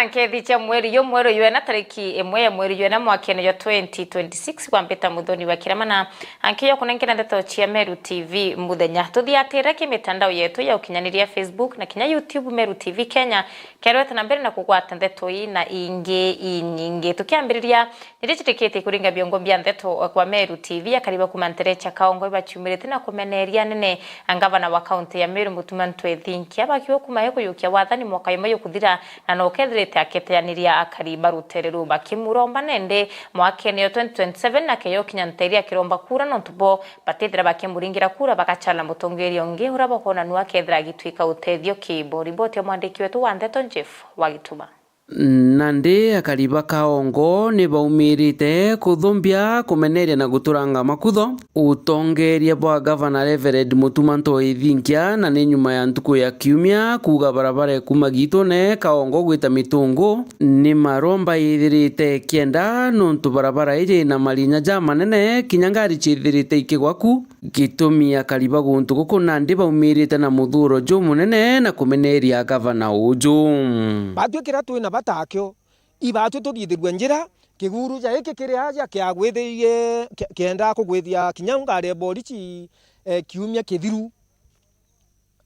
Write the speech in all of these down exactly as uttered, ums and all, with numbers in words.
Nkethi cia mweri jumwe ruywe na tariki imwe ya mweri jwena mwakene jwa twenty twenty-six, kwambita Muthoni wa Kirama na ankiyo kunengera ndeto cia Meru T V muthenya. Tuthiatire ki mitandao yetu ya ukinyaniria, Facebook na kinya YouTube, Meru T V Kenya, kerwete na mbere na kugwata ndeto ii na ingi inyingi. Tukiambiriria, ni rijirikitie kuringa biongo bia ndeto kwa Meru T V. Akari ba kuma ntere cia Kaongo ibaciumirite na kumeneria nene ngavana wa kaunti ya Meru, Mutuma M'Ethingia, bakiuga kuma ekuyukia wathani mwaka jumwe jukuthira, na no kethirite akiteaniria akari ba rutere ruu bakimuromba nende mwakene yo twenty twenty-seven, na keyo kinya nteria akiromba kura, nontu bo batithira bakimuringira kura bagachala mutongeria ungi uria bakona nu akethira agitwika utethio kibo. Riboti ya mwandiki wetu wa ndeto Jeff Wagituma. Nandi akari ba Kaongo ni baumirite kuthumbia, kumeneria na guturanga makutho utongeria bwa gavana Reverend Mutuma M'Ethingia, na ni nyuma ya ntuku ya kiumia kuuga barabara ikuma Gitune Kaongo gwita Mitungu ni maromba ithirite ikienda, nontu barabara iji ina marinya jamanene, kinya ngari ciithirite ikigwa ku. Gitumi akari ba guntu guku nandi baumirite na muthuuro jumunene na kumeneria gavana uju. Baatwi kiria twi na bata akio, ibaatwi tuthithirue njira, kiguru ja giki kiri aja kiagwithirie, ki-, kienda kugwithia kinya ngari ya borichi, eh, kiumia kithiru.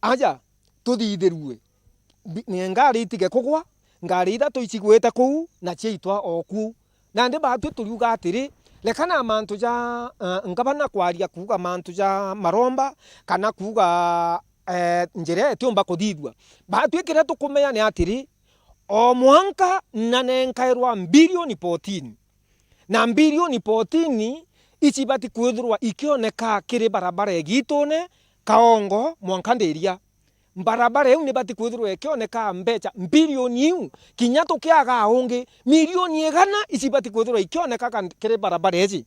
Aja, tuthithirue. Bi-, ni ngari itige kugwa, ngari ithatu icigwite kuu, na ciaitwa o kuu. Nandi baatwi turiuga atiri, reka na mantu ja, eh, ngavana kwaria kuuga mantu ja maromba, kana kuuga, eh, njira itiumba kuthithua. Baatwi kiria tukumenya ni atiri, o mwanka nanenkairwa mbirioni fourteen. Na mbirioni fourteen icibati kwithirwa ikioneka kiri barabara ya Gitune, Kaongo, mwanka Ndiria. Barabara iu nibati kwithirwa ikioneka mbecha mbirioni iu. Kinya tukiaga ungi, milioni igana icibati kwithirwa ikioneka ka-, kiri barabara iji.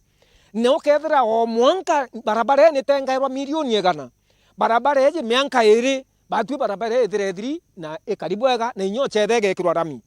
Na ukethira o mwanka barabara ii nitengairwa milioni igana, barabara iji mianka iri, baatwi barabara ii ithire ithiri na ikari bwega, na inya ucetha igekirwa rami.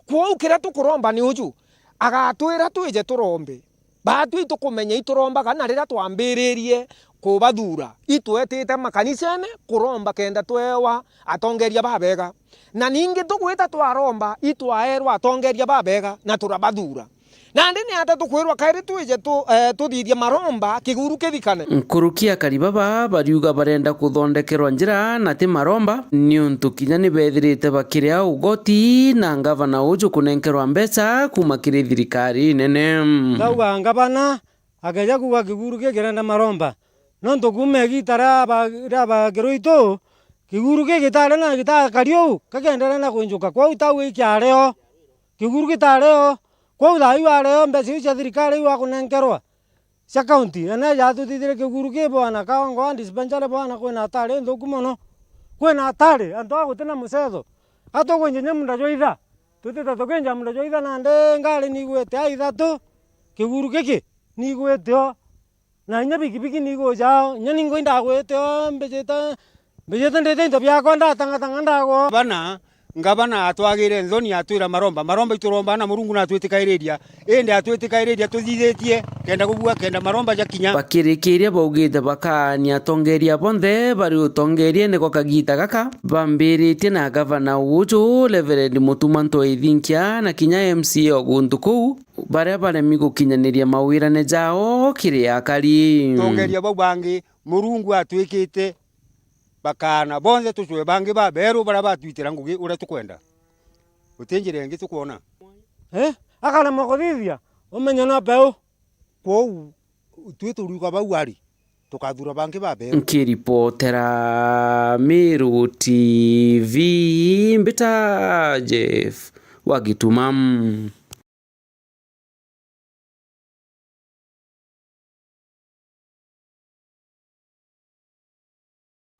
Kwou kiria tukuromba ni uju, agatwira twije turombe. Baatwi itukumenya iturombaga, na riria twambiririe kubathuura, itwetite makanisene kuromba kenda twewa atongeria babega. Na ningi tugwita twaromba, itwaerwa atongeria babega, na turabathuura. Nandi ni ata tukwirwa kairi twije tu-, eh, tuthithie maromba kiguru kithikane? Nkuruki akari baba bariuga barenda kuthondekerwa njira na ti maromba, niuntu kinya ni bethirite bakiria ugoti na ngavana uju kunenkerwa mbeca kuuma kiri thirikari nene. Ndauga ngavana akeja kuuga kiguru giki kirenda maromba, nontu kuuma igiita ria ba-, ria bakirwitu, kiguru giki gitari na gitakari uu, gikienderea na kwinjuka. Kwou tau ikiari o, kiguru gitari o. Kwou thaa iu ari o mbeca iu cia thirikari iu akunenkerwa cia kaunti, ene jatuthithirie kiguru ki bwana Kaongo a dispensary bwana, kwina atari nthuku mono. Kwina atari, antu a gutina mucetho. A tukwinja inya munda jwa itha, tutite tukwinja munda jwa itha, nandi ngari nigwite a ithatu, kiguru giki nigwite o. Na inya bikibiki nigujao, inya ningwa indagwite o, mbijite, mbijite ndite into biakwa, ndatang'atang'a ndagwa o. Ngavana, ngavana atwagire nthoni, atwira maromba, maromba ituromba na Murungu natwitikairiria, indi atwitikairiria tuthithitie kenda kubua, kenda maromba jakinya. Bakirikiria baugite bakaania atongeria bonthe bari utongeria niko kagita gaka, bambiritie na gavana uju, Reverend Mutuma M'Ethingia, na kinya M C A o guntu kuu, baria baremi gukinyaniria mawirane jao kiri akari. Atongeria bau bangi, Murungu atwikite bakaana bonthe tucwe bangi baberu baria batwitira ngugi uria tukwenda. Guti njira ingi tukwona. Eh? Akaremwa kuthithia, umenye no peu. Kwou, twi turiuga bau ari, tukathuura bangi baberu. Nkiripotera Meru T V, mbita Jeff wa Gituma.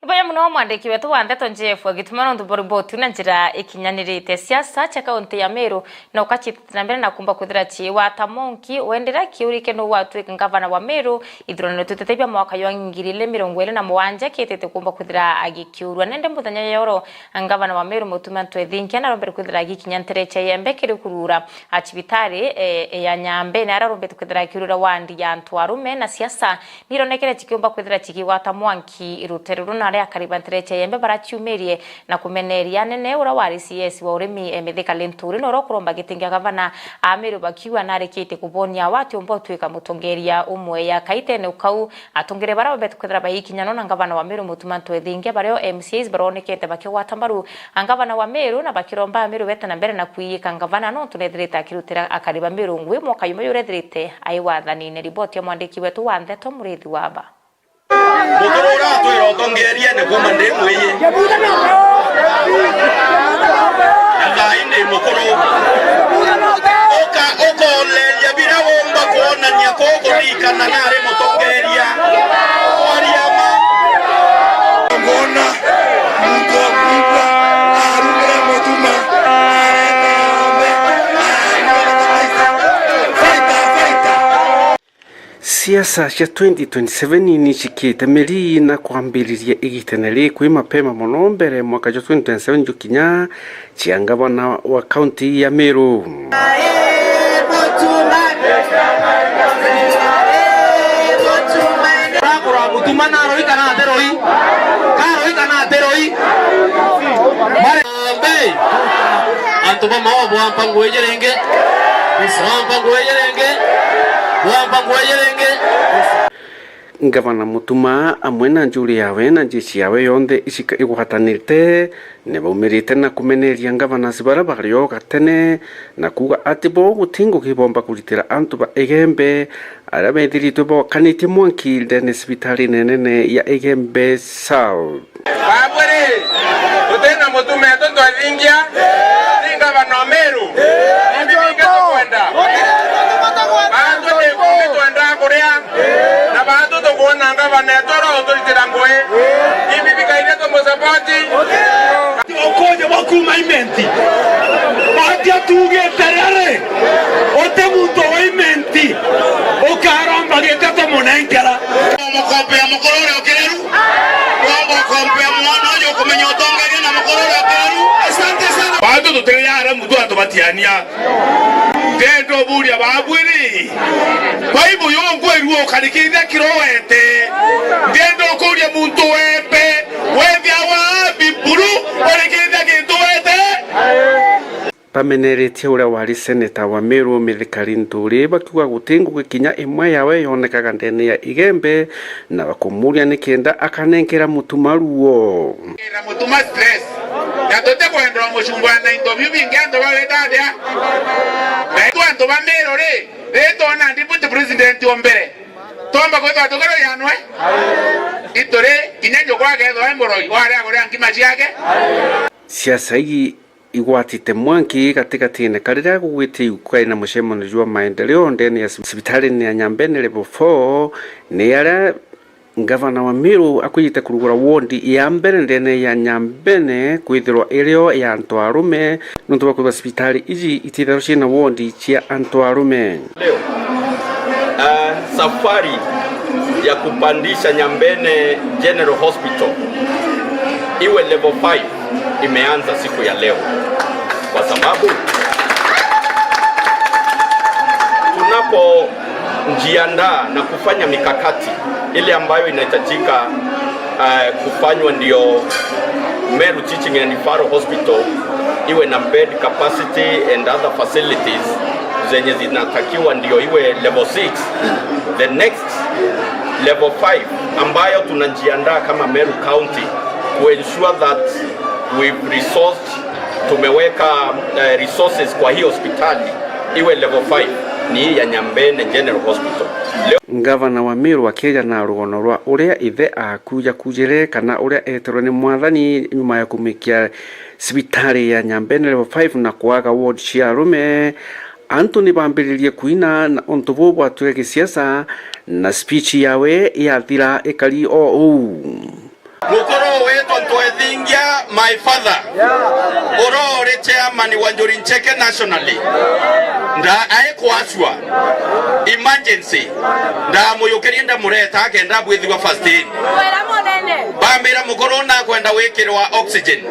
Iboya muno mwandiki wetu wa ndeto Jeff Gituma nontu bwa riboti na njira ikinyanirite. Siasa cia kaunti ya Meru no kacitite na mbere na kumba kwithira ciiwa ta monki wendera kiuri kenu watwika ngavana wa Meru ithurano tutete bia mwaka jwa ngiri igiri mirongo iri na mugwanja kiitite kumba kwithira agikiurwa. Nende muthenya yoro ngavana wa Meru Mutuma M'Ethingia narombere kwithira agikinya ntere cia Yembe kiri kurura a cibitari, e, e, ya Nyambe, na aria arombete kwithira akiurura wandi ya antu arume na siasa nironekere cikiumba kwithira cikigwata mwanki rutere runa. Aria akari ba ntereche ya Igembe baraciumirie na kumeneria anene uria wari C S wa urimi, eh, Mithika Linturi, na uria ukuromba giti kia gavana a Meru bakiuga narikitie kubonia we atiumba utuika mutongeria umwe. Ya kaitene kau, atongeria baria babete kwithira baikinyano na ngavana wa Meru Mutuma Ntwethingia, bario M C As baronekete bakigwata mbaru a ngavana wa Meru na bakiromba Ameru bete na mbere na kwiyika ngavana nontu nethirite akirutira akari ba Meru ngui mwaka jumwe jurethirite ai wathanine. Riboti ya mwandiki wetu wa ndeto Murithi wa Aba. Mukuru uria atwira utongeria ni kuuma ndi mwiyi. Na thaa ii ndi mukuru. Uka-, ukoleria biria womba kwonania kukuririkana nari mutongeria. Kwaria ma. Ngona muntu wa kuigua arugire Mutuma, areta ng'ombe, areta fighter, fighter. Siasa cia twenty twenty-seven ni cikiite miri na kwambiriria igitene riri kwi mapema mono mbere mwaka jwa twenty twenty-seven jukinya cia ngavana wa kaunti ya Meru. Arakora Mutuma naroi kana atiroi? Karoi kana atiroi? Mare- Harambee! Antu ba Maua bwampa ngugi iji ringi. Bwampa ngugi iji ringi. Bwampa ngugi iji ringi. Ngavana Mutuma amwe na njuri yawe na njeshi yawe yonthe icika igwatanite, ni baumirite na kumeneria ngavanas baria bari o gatene na kuuga ati bo guti ngugi bomba kuritira antu ba Igembe aria bethiritwe bokanitie mwanki ndene cibitarine nene ya Igembe South. Babu ri, tuti na Mutuma etu Ntwethingia, ni ngavana o Meru. Ni bibi bingi tukwenda. Baatu ni kumbi twenda kuria, na baatu tukwona ngavana etu uria uturitira ngugi. Ni bibi kaire tumusapoti. Ukunja bwa kuuma Imenti. Baati atugite ri ari, uti muntu wa Imenti ukaromba giti tumunenkera. Mukombea mukuru uria ukiriru. Womba ukombea mwana uyu ukumenya utongeria na mukuru uria ukiriru. Asante sana. Baatu tutiri aria muntu atubatiania. Ndenda uburia babu ri. Baibu yongwirua ukarikithia kirowete. Ndenda ukuria muntu wembe wethia wa biburu urikithia gintu wete. Bameneretie uria wari seneta wa Meru Mithika Linturi bakiuga guti ngugi kinya imwe yawe yonekaga ndene ya Igembe na bakumuria ni kenda akanenkera Mutuma ruo. Ira Mutuma stress. Na tutikwendwa mucumba na into biu bingi antu bawita atia. Na itu antu ba Meru ri, ri twona deputy president o mbere. Twomba kwithwa tukiro yanwe. Ituri kinya njukwa akethwa e muroi, waria kuria nkima ciake. Siasa ii igwatite mwanki gatigatine ka riria gugwite iuka ina mucemanio jwa maendeleo ndene ya cibitarine ya Nyambene Level four, ni aria ngavana wa Meru akwijite kurugura wondi ya mbere ndene ya Nyambene kwithirwa irio ya antu arume nontu bwa kwithirwa cibitari iji itithagirwa ciina wondi cia antu arume. Leo, ah, safari ya kupandisha Nyambene General Hospital iwe level five imeanza siku ya leo, kwa sababu tunapojiandaa na kufanya mikakati ile ambayo inahitajika, eh, kufanywa ndio Meru Teaching and Referral Hospital iwe na bed capacity and other facilities zenye zinatakiwa ndio iwe level six. The next level five ambayo tunajiandaa kama Meru County to ensure that we've resourced, tumeweka, eh, resources kwa hii hospitali iwe level five ni hii ya Nyambene General Hospital. Leo Ngavana wa Meru akieja na rugono rwa uria ithe akujire kana uria etirwe ni mwathani nyuma ya kumikia cibitari ya Nyambene Level five na kwaga ward cia arume, antu ni bambiririe kuina na untu buu bwatuika gisiasa na speech yawe yathira ikari o uu. Mukuru witwa Ntwethingia, my father, uria uri chairman wa Njuri Ncheke nationally, nda aikwacua emergency, ndamuyukirie ndamureta akenda abwithirwa first aid. Bambira mukuru nakwenda gwikirwa oxygen.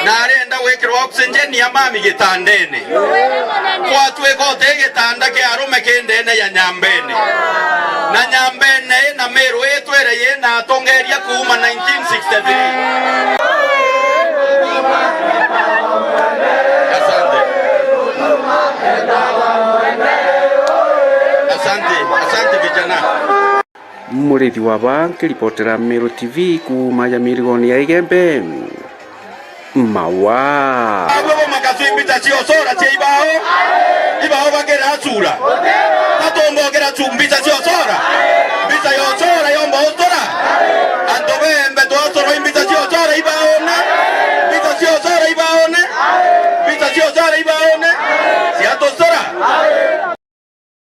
Na arenda gwikirwa oxygen ya mami gitandene. Gwatuika uti gitanda kia arume ki ndene ya Nyambene. Na Nyambene ina Meru itwi Yena atongeria kuuma nineteen sixty-three. Asante. Asante, asante vijana. Murithi wa ba nkiripotera Meru T V kuuma ya mirigoni ya Igembe. Mawa. Abo bo makaswi mbica cia ucora cia ibao. Ibao bakira acura. Tatumba ukira cu mbica cia ucora. Mbica ya ucora yomba ucora. Antu bembe twacora mbica cia ucora ibaone. Mbica cia ucora ibaone. Mbica cia ucora ibaone. Cia tucora.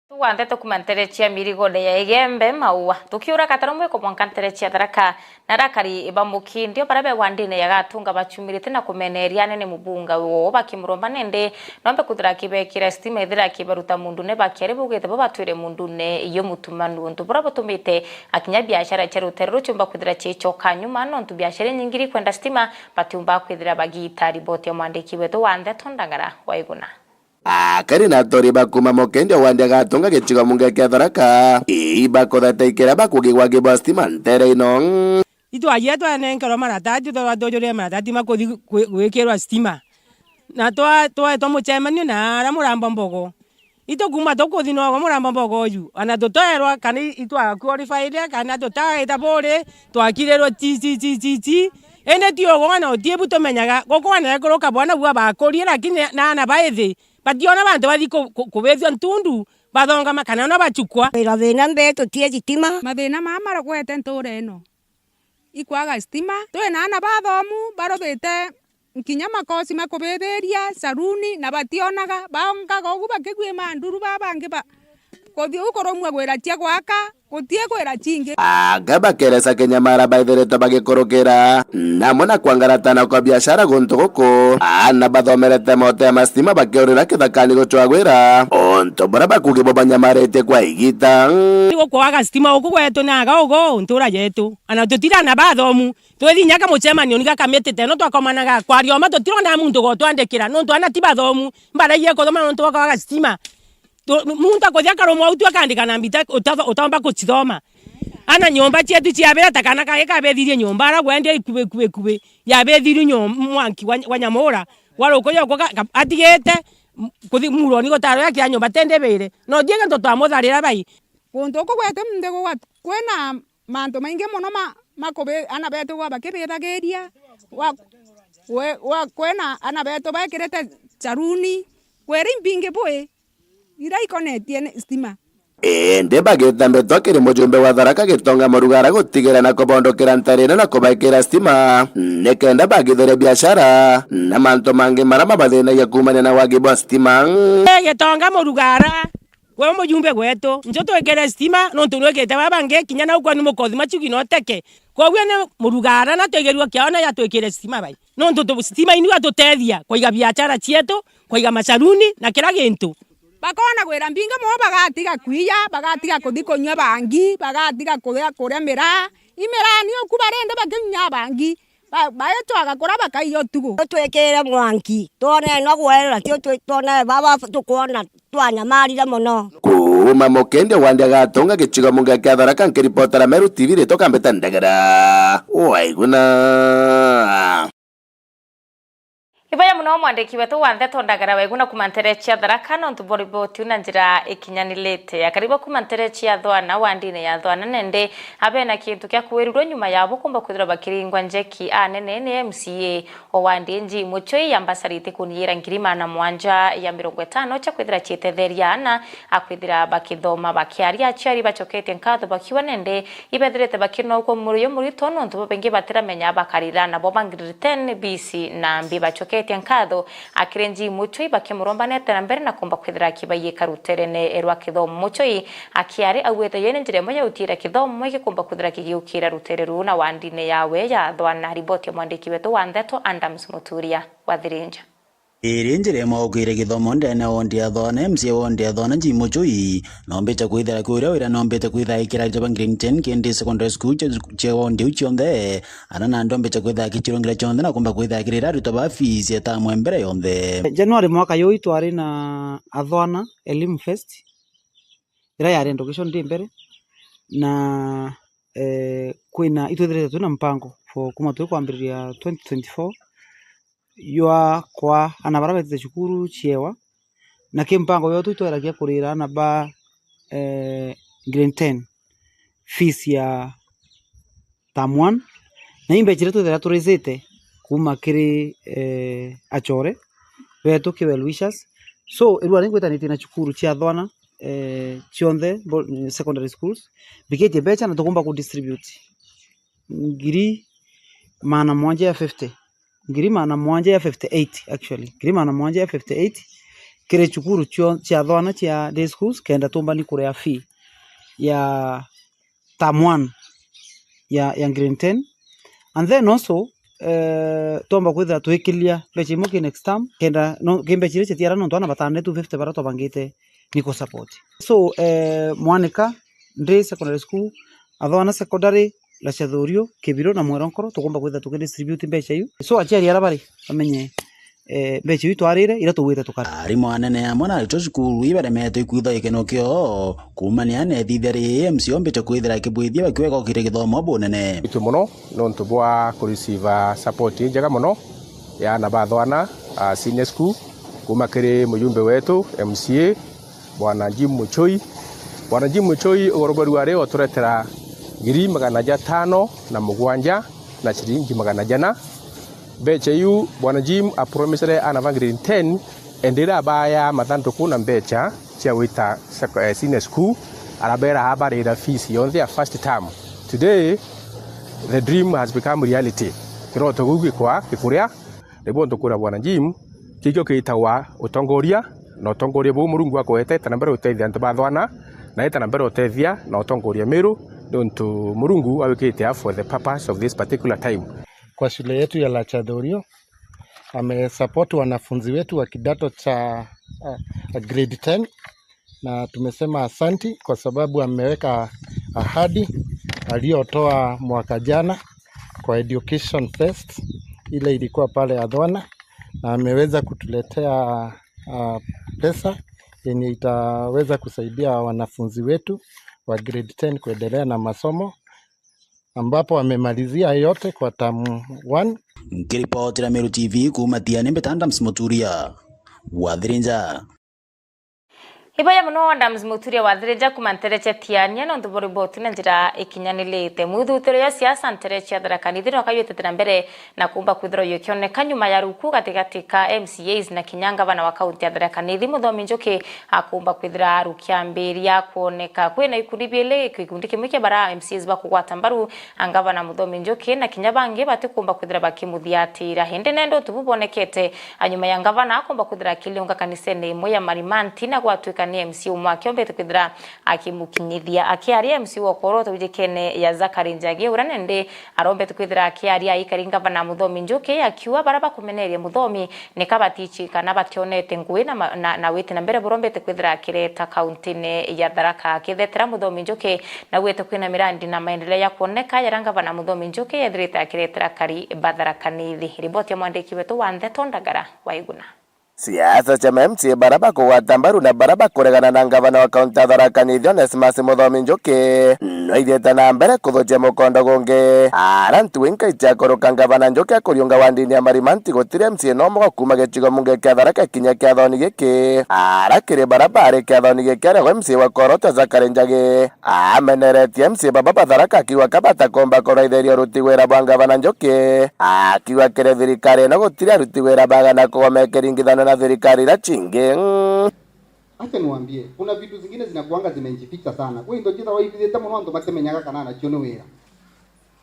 Tuwanthe tukuma ntere cia mirigone ya Igembe Maua. Tukiura Katarumwiko mwanka ntere cia Tharaka, na arakari ba Mukindi o baria be wandine ya Gatunga bachumirite na kumeneria anene mubunga woo bakimuromba nende nombe kwithira akibekira stima ithira akibaruta mundune bakiari bugite bo batwire mundune iyo mutumanu untu buria butumite akinya biashara cia rutere ruciumba kwithira ciicoka nyuma nontu biashara inyingi iri kwenda stima batiumba kwithira bagita. Riboti ya mwandiki wetu wa ndeto Ndagara Waiguna. Akari na atori ba kuuma Mukindi o wandi agatunga gicigo munge kia Tharaka, ibakutheta ikira bakugigwa ngi bwa stima ntere ino. Itwagie twanenkerwa maratati, twa-, twajurire maratati ma kuthi gwi-, gwikirwa stima. Na twa-, twetwa mucemanio na aria Muramba Mbogo. Itukuma tukuthi nogo Muramba Mbogo uju. Ana tutoerwa kana i-, itwa qualified, kana tutaita buri, twakirirwe ti, ti, ti, ti, ti. Indi ti uguo, ana uti bu tumenyaga. Guku ana ekuru kabwana bua bakurie, lakini na ana baithi. Bationa bantu bathi ku-, ku-, kubithua ntundu, bathongama kana ona bachukwa. Kwina thina mbi tutie thitima. Mathina maa maragwete ntuura ino. Ikwaga stima. Twina ana bathomu barubite nkinya makosi ma kubithiria saruni na bationaga. Baongaga ugu bakigwima nduru ba bangi ba-, kuthi u kurumua gwira cia gwaka. Guti gwira cingi. Anga bakeresa kinya mara baithiritwe bagikurukira, namwe na kwangaratana kwa biashara guntu guku. Ana bathomerete mota ya mastima bakiurira kithakani gucwagwira. Untu buria bakugi bo banyamaritie kwa igita. Ni gukwaga stima guku gwetu naga ugu ntura yetu. Ana tutira na bathomu. Twithi inya kamucemanio ni gaka miti teno twakomanaga. Kwarioma tutirona muntu gotwandikira. Nontu ana ti bathomu. Mbaragia kuthoma nontu bwa kwaga stima. Tu-, muntu akuthi akarumwa utu akandika na mbita utaba-, utomba kucithoma. Ana nyomba cietu ciabira ta kana kage kabethirie nyomba, ara gwendia ikubi, kubi, kubi. Yabethirie nyom-, mwanki wa, wa nyamura. Warukuja uko ka-, ka-, atigite, m-, kuthi muroni gutaro ya kia nyomba tendebire. No ndiege nto twamutharira bai. Kuntu uku gwete muntu gugwa-, kwina mantu maingi mono ma, ma kubi-, ana betu gwa bakibithagiria. Wa, we, wa, kwina ana betu bekirite charuni. Kwiri imbingi bui. Iria ikonetie ni stima. Indi bagita mbitwa kiri mujumbe wa Tharaka Gitonga Murugara gutigira na kubondokera ntarene na kubaikira stima, nikenda bagithiria biashara na mantu mangi maria mabathinagia kuumania na wagi bwa stima. Ee, Gitonga Murugara, gwe mujumbe gwetu, njo twikire stima, nontu nwikite baba bangi, kinya nau kwani mukothi machugi no teke. Koguo ni Murugara na twigirua kiao na yatwikire stima bai. Nontu tu-, stima inio atutethia kwaiga biashara cietu, kwaiga macharuni na kira gintu. Bakona gwira mbinga moo bagatiga kwiya, bagatiga kuthi kunyua bangi, bagatiga kuria, kuria miraa. Imiraa ni uku barende bakinyua bangi. Ba-, baitwaga kuria bakaiya utugu. Twikire mwanki, twone no gwerera, tio twi-, twone baba tukwona twanyamarire mono. Kuuma Mukindi wandi agatunga gicigo munga kia Tharaka, nkiripotera Meru T V ritwa Kambita Ndegera. Waiguna. Ibaya muno mwandiki wetu wa ndeto Ndagara Waiguna kuma ntere cia Tharaka, nontu bwa riboti na njira ikinyanirite. Akari ba kuma ntere cia Thwana, wandine ya Thwana, nende abena kintu kia kwirirwa nyuma yabo kumba kwithirwa bakiringwa njeki anene ni M C A o wandi Njii Muchoi ya mbasari iti kunyiira ngiri magana mwanja ya mirongo itano cia kwithira ciitetheria ana a kwithira bakithoma. Bakiaria, aciari bacoketie nkatho bakiuga nende ibethirite bakinogwa murio murito nontu babaingi batiramenya bakarira nabo ba grade ten, B C na B. Bacoketie nkatho akiri Njii Muchoi bakimuromba nete na mbere na kumba kwithira akibaiyika ruterene rwa kithomo. Muchoi akiari augite yene njira imwe ya utiira kithomo igikumba kwithira kigiukira rutere ruu na wandine yawe ya Thwana. Riboti ya mwandiki wetu wa ndeto Adams Muturia wa Thirinja. Iri njira imwe ukire githomo ndene ya wondi ya Thwana, M C A wondi ya Thwana, Njii Muchoi, nombite kwithira kuria wira nombite kwithira ikira aritwa ba grade ten Kindi Secondary School cia, cia wondi iu cionthe, ana na ndombite kwithira akicirungira cionthe na kumba kwithira akirira aritwa ba fees ya tamu mbere yonthe. January mwaka yuu twari na Athwana Elimu Fest, iria yari education day mbere, na eh, kwina, itwithirite twina mpango for kuma twi kwambiriria twenty twenty-four, jwa kwa ana bara betite cukuru ciewa, na ki mpango wetu itweragia kurira ana ba, eh, grade ten fees ya term one, na imbecha iria twithira turizite kuma kiri, eh, achore betu ki well wishers. So, irua ringwitanitie na cukuru cia thwana, eh, cionthe bo-, secondary schools, mbikitie mbecha na tukumba ku distribute ngiri maana mwanja ya fifty, ngiri maana mwanja ya fifty-eight, actually, ngiri maana mwanja ya fifty-eight kiri cukuru cio-, cia thwana cia day schools, kenda tumbani kuria fee ya term one ya, ya grade ten. And then also, eh, twomba kwithira twikiria mbecha imwe ki next term, kenda no, ki mbecha iria citiara nontu ana batane two fifty bara twabangite ni ku support. So, eh, mwanika ndi secondary school, athwana secondary, Racathurio, Kibiro na Mweronkoro, tukumba kwithira tukidistribute mbecha iu. So, aciari ara bari bamenye, eh, mbecha iu itwarire, iria tugwite tukari. Arimu anene amwe na aritwa cukuru ibaremete ikwitha gikeno kioo kuumania na ithithia ri M C ombite kwithira akibwithia bakiwega ukire githomo bunene. Itu mono nontu bwa kureceive support injega mono ya ana ba thwana, ah, senior school, kuma kiri mujumbe wetu, M C A, Bwana Jim Muchoi. Bwana Jim Muchoi, ugoro bwa ruari oturetera ngiri magana jatano na mugwanja na ciringi magana jana. Mbecha iu, Bwana Jim apromisere ana ba grade ten, ende irabaya mathanduku na mbecha cia gwita sec-, eh, senior school, arabera abarira fees yonthe ya first term. Today, the dream has become reality. Kiroto kiu gikwa, gikuria, nibo ntukwira Bwana Jim, kikio kiitagwa utongoria, na utongoria buu Murungu akwete, eta na mbere utethia antu ba thwana, na eta na mbere utethia na utongoria Meru, niuntu Murungu awikite a for the purpose of this particular time. Kwa shule yetu ya Lachathurio, amesupport wanafunzi wetu wa kidato cha, uh, grade ten, na tumesema asanti kwa sababu ameweka ahadi aliyotoa mwaka jana kwa education fest ile ilikuwa pale Athwana, na ameweza kutuletea, uh, pesa yenye itaweza kusaidia wanafunzi wetu wa grade ten kuendelea na masomo, ambapo amemalizia yote kwa term one. Nkiripotera Meru T V kuuma Tiani, mbita Adams Muturia, Wathirinja. Iboya mono Adams Muturia Wathirinja kuuma ntere cia Tiania, nontu buri boti na njira ikinyanirite. Mwithutiro ya siasa ntere cia Tharaka Nithi no kayutite na mbere na kuumba kwithirwa yukioneka nyuma ya ruku gatigati ka M C As na kinya ngavana wa kaunti ya Tharaka Nithi, Muthomi Njuki, akuumba kwithira rukiambiria kwoneka. Kwina ikundi biili, gikundi kimwe kia bara M C As bakugwata mbaru a ngavana Muthomi Njuki, na kinya bangi batikuumba kwithira bakimuthiatira. Indi nenda untu bu bwonekete a nyuma ya ngavana akomba kwithira akiliunga kanisene imwe ya Marimanti na gwatwika ni M C A umwe akiombete kwithira akimukinyithia. Akiaria M C A wa Okoro taujikene ya Zachary Njagi, uria nende arombete kwithira akiaria aikari ngavana Muthomi Njuki, akiuga bara bakumeneria Muthomi nika batichi kana bationete ngui na ma-, na, na witi na mbere burombete kwithira akireta kauntine ya Tharaka. Akithetera Muthomi Njuki, naugite kwina mirandi na maendeleo ya kwoneka jaria ngavana Muthomi Njuki ethirite akiretera akari ba Tharaka Nithi. Riboti ya mwandiki wetu wa ndeto Ndagara wa Iguna. Siasa cia ma M C A bara bakugwata mbaru na bara bakuregana na ngavana wa kaunti ya Tharaka Nithi Onesmus Muthomi Njuki no ithiite na mbere kuthukia mukondo gungi. Ara ntuinka icia kuruka ngavana Njuki akuriunga wandini ya Marimanti gutiri M C A no umwe kuma gicigo mbunge kia Tharaka kinya kiathoni giki. Ara kiri bara bari kiathoni giki ariagwa M C A wa Okoro Zachary Njagi. Ameneretie M C A baba ba Tharaka akiuga ka batakomba kuraitheria uruti wira bwa ngavana Njuki. Akiuga kiri thirikari ino gutiri aruti wira bagana kugoma ikiringithanua na thirikari iria cingi. Acha niwaambie, kuna vitu zingine zinakuanga zimejificha sana. Kwi into cithagwa ithithite mono antu batimenyaga kana nacio ni wira.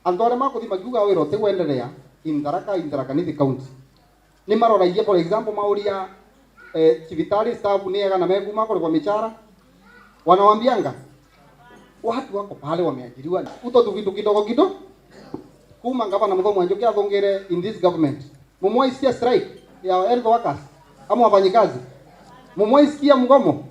Antu aria makuthi makiuga wira utigwenderea in Tharaka, in Tharaka Nithi County. Ni maroragia, for example, mauria, eh, cibitari staff ni ega na mekuma kurikwa michara? Wanawambianga? Watu wako pale wameajiriwa. Uto tu vitu kidogo kidogo. Kuma ngavana Muthomi Njuki athungire in this government. Mumwaisikia strike ya health workers ama wafanyikazi? Mumwaisikia mgomo?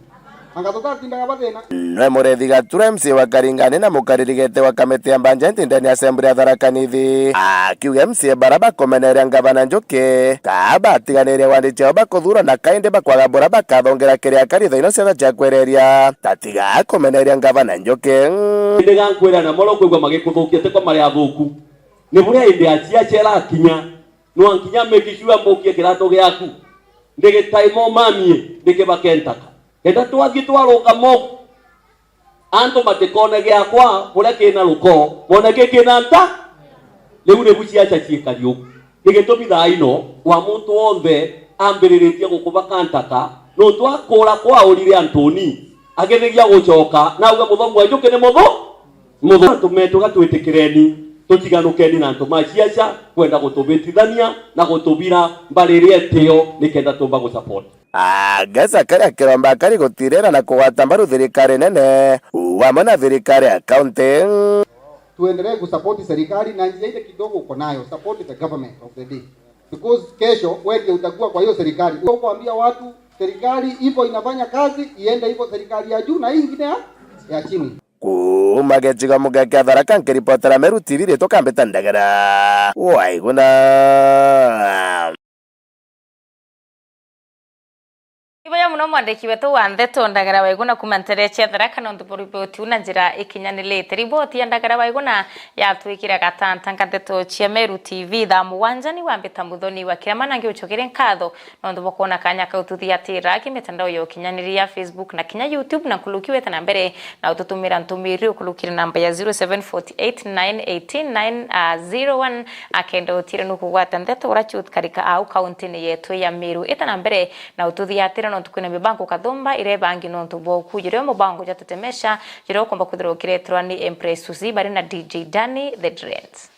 Anga tutatindaga bathina? Nwe Murethi Gatura, M C A wa Karingani na mukaririgete wa kamiti ya budget ndene ya Assembly ya Tharaka Nithi, akiuga M C A bara bakomeneria ngavana Njuki, ka batiganirie wandi ciao bakuthurwa na kaindi bakwaga bura bakathongera kiria kari thaino ciatha cia kwereria. Tatiga kumeneria ngavana Njuki. Ndiga nkwira na moro kwigua magikuthukia tiko mari athuku. Ni buria indi aciacia irakinya, nwa nkinya make sure mbukie kiratu giaku. Ndigitaimo mamie, ndikibakentaka. Kenda twathie twarungama uu, antu batikone giakwa buria kina ruko, bone ki kina nta. Riu nibu ciaca ciikari uu. Ni gitumi thaa ino wa muntu wonthe ambiriritie gukubakantaka, nontu akuura kwaurire antuni, agithiria gucoka, na auga muthomu wa njuki ni muthu. Muthu antu metu ga twitikireni, tutiganukeni na antu ma ciaca kwenda gutubitithania na gutubira mbari iria itio nikenda tumba gusupport. Agesa karia kiromba kari gutirira na kugwata mbaru thirikari nene, wamwe na thirikari ya kaunti. Tuendelee kusupport serikali na njia ile kidogo uko nayo, support the government of the day. Because kesho wewe ndio utakuwa kwa hiyo serikali. Uko kuambia watu serikali hivyo inafanya kazi, iende hivyo serikali ya juu na hii ingine ya, ya chini. Kuuma gicigo muge kia Tharaka, nkiripotera Meru T V, ritwa Kambita Ndagara Waiguna. Iboya muno mwandiki wetu wa ndeto Ndagara Waiguna kuuma ntere cia Tharaka, nontu bwa riboti uu na njira ikinyanirite. Riboti ya Ndagara Waiguna yatwikire gatanta nga ndeto cia Meru T V thaa mugwanja ni Wambita Muthoni wa Kirama, na ngiucokeria nkatho nontu bwa kwona kanya kau tuthiatira ki mitandao ya ukinyaniria, Facebook na kinya YouTube, na nkuruki wete na mbere na ututumira ntumiri ukurukire namba ya zero seven four eight nine eighteen nine zero one, akenda utire nukugwata ndeto ura ciukarika au kauntini yetu ya Meru. Ita na mbere na ututhiatira nontu kwina mibango kathumba iria ibangi nontu bwa ukujurio mubango jwa Tetemesha, juria ukomba kwithirwa ukireterwa ni Empress Suzy bari na D J Danny the Dreads.